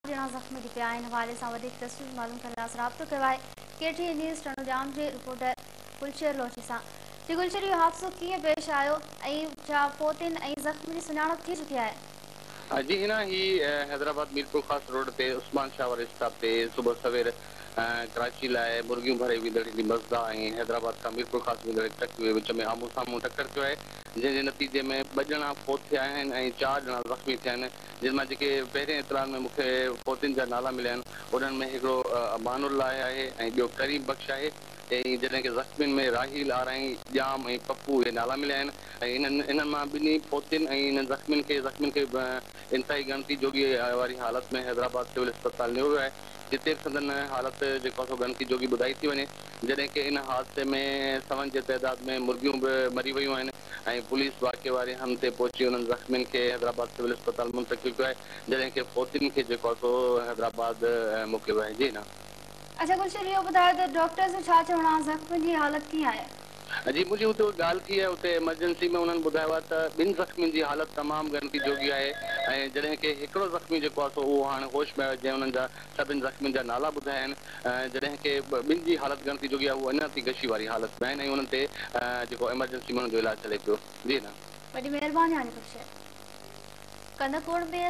ڄڻا زخمي ٿي پيا آهن. حوالي سان وڌيڪ تصوير معلوم ڪرڻ لاء اسان رابطو ڪيو آهي ڪي ٽي اين نيوز ٽنڊوڄام جي رپورٽر گلشير لوچي سان. جي گلشير اهو حادثو ڪيئن پيش آيو ۽ ڇا فوتين ۽ زخمين جي سڃاڻپ ٿي چڪي آهي؟ جي هنا هي حيدرآباد ميرپورخاص روڊ تي عثمان شاهه واري اسٽاپ تي صبح سوير ڪراچي لاء مرغيون ڀري ويندڙ هڪڙي مزدا ۽ حيدرآباد کان ميرپورخاص ويندڙ هڪ ٽرڪ جي وچ ۾ آمهون سامهون ٽڪر ٿيو آهي جنهن جي نتيجي ۾ ٻه ڄڻا فوت ٿيا آهن ۽ چار ڄڻا زخمي ٿيا آهن جن مان جيڪي پهرين اطلاعن ۾ مون کي فوتين جا نالا مليا آهن انهن ۾ هڪڙو امان الله آهي ۽ ٻيو ڪريم بخش آهي ۽ جڏهن ڪه زخمين ۾ راحيل آرائين، ڄام ۽ پپو اهي نالا مليا آهن ۽ انهن انهن مان ٻنهي فوتين ۽ انهن زخمين کي زخمين کي انتهائي ڳڻتي جوڳي واري حالت ۾ حيدرآباد سول اسپتال نيو ويو آهي جتي به سندن حالت جيڪو آهي سو ڳڻتي جوڳي ٻڌائي ٿي وڃي جڏهن ڪه ان حادثي ۾ سون جي تعداد ۾ مرغيون به مري ويون آهن ۽ پوليس واقعي واري هنڌ تي پهچي انهن زخمين کي حيدرآباد سول اسپتال منتقل ڪيو آهي جڏهن ڪه فوتين کي جيڪو آهي سو حيدرآباد موڪليو ويو آهي جي نه. اڇا گلشير اهو ٻڌايو ته ڊاڪٽرز جو ڇا چوڻ آهي زخمين جي حالت ڪيئن آهي؟ جي منهنجي اتي ڳالهه ٿي آهي اتي ايمرجنسي ۾ انهن ٻڌايو آهي ته ٻن زخمين جي حالت تمام ڳڻتي جوڳي آهي ۽ جڏهن ڪه هڪڙو زخمي جيڪو آهي سو اهو هاڻي هوش ۾ آيو جنهن انهن جا سڀن زخمين جا نالا ٻڌايا آهن جڏهن ڪه ٻن جي حالت ڳڻتي جوڳي آهي هو اڃا تائين غشي واري حالت ۾ آهن ۽ انهن تي جيڪو ايمرجنسي ۾ انهن جو علاج هلي پيو جي نه. وڏي مهرباني هاني بخشي. ڪنڌڪوٽ ۾